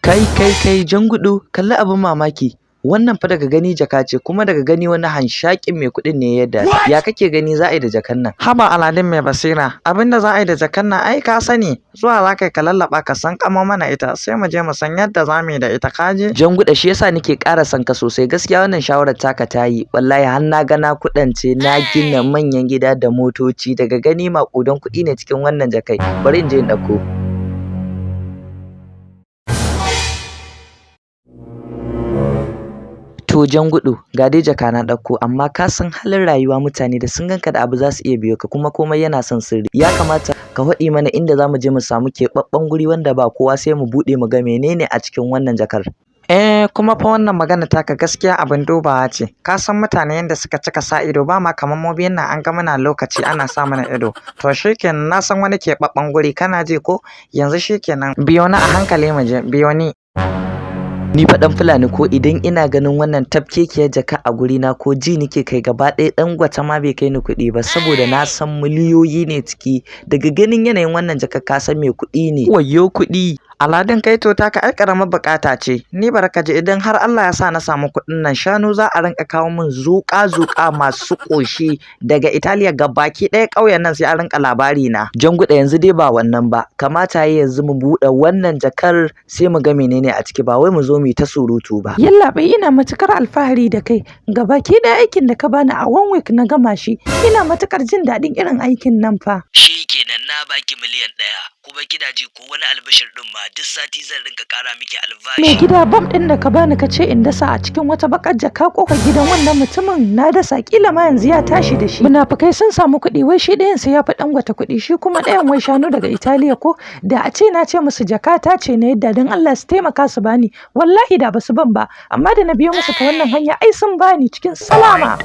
Kai kai kai, Jangudu, kalli abin mamaki. Wannan fa daga gani jaka ce, kuma daga gani wani hanshaƙin mai kuɗin ne ya yadda. Ya kake gani za a yi da jakan nan? Haba Aladin mai basira, abinda za a yi da jakan nan ai ka sani, zuwa za ka yi ka lallaɓa ka san kamo mana ita, sai mu je mu san yadda za mu yi da ita kaji. Janguda, shi yasa nake ƙara son ka sosai. Gaskiya wannan shawarar taka ta yi. Wallahi har na ga na kuɗance, na gina manyan gida da motoci. Daga gani maƙudan kuɗi ne cikin wannan jakai. Bari in je in ɗauko. To Jangudu, ga dai jaka na ɗauko, amma ka san halin rayuwa, mutane da sun ganka da abu za su iya biyo ka, kuma komai yana son sirri. Ya kamata ka faɗi mana inda za mu je mu samu keɓaɓɓen guri wanda ba kowa, sai mu buɗe mu ga menene a cikin wannan jakar. Eh, kuma fa wannan magana taka gaskiya abin dubawa ce. Ka san mutane yanda suka cika sa ido, ba ma kamar mu biyun nan, an ga muna lokaci ana sa mana ido. To shikenan, na san wani keɓaɓɓen guri, kana ji ko? Yanzu shikenan, biyo ni a hankali mu je, biyo ni. Ni fa ɗan Fulani ko, idan ina ganin wannan tafkekiyar jaka a gurina ko, ji nake kai gaba ɗaya Dangote ma bai kai ni kuɗi ba, saboda na san miliyoyi ne ciki. Daga ganin yanayin wannan jaka ka san mai kuɗi ne. Wayyo kuɗi. Aladin, kai to taka ai ƙaramar buƙata ce. Ni barka ji, idan har Allah ya sa na samu kuɗin nan, shanu za a rinƙa kawo min zuƙa zuƙa masu ƙoshi daga Italiya, gabaki ɗaya ƙauyen nan sai a rinƙa labari na. Janguda, yanzu dai ba wannan ba. Kamata yayi yanzu mu buɗe wannan jakar sai mu ga menene a ciki, ba wai mu zo mu yi ta surutu ba. Yallaɓai, ina matuƙar alfahari da kai. Gabaki ɗaya aikin da ka bani a one week na gama shi. Ina matuƙar jin daɗin irin aikin nan fa. Shikenan, na baki miliyan 1, kuma kina ji ko, wani albishir ɗin ma, duk sati zan rinka ƙara miki albashi. Mai gida, bam ɗin da ka bani ka ce in dasa a cikin wata baƙar jaka ƙofar gidan wannan mutumin, na dasa, kila ma yanzu ya tashi da shi. Munafukai sun samu kuɗi, wai shi ɗayan sai ya fi Dangote kuɗi, shi kuma ɗayan wai shanu daga Italiya ko. Da a ce na ce musu jakata ce na yadda, don Allah su taimaka su bani, wallahi da basu ban ba, amma da na biyo musu ta wannan hanya ai sun bani cikin salama.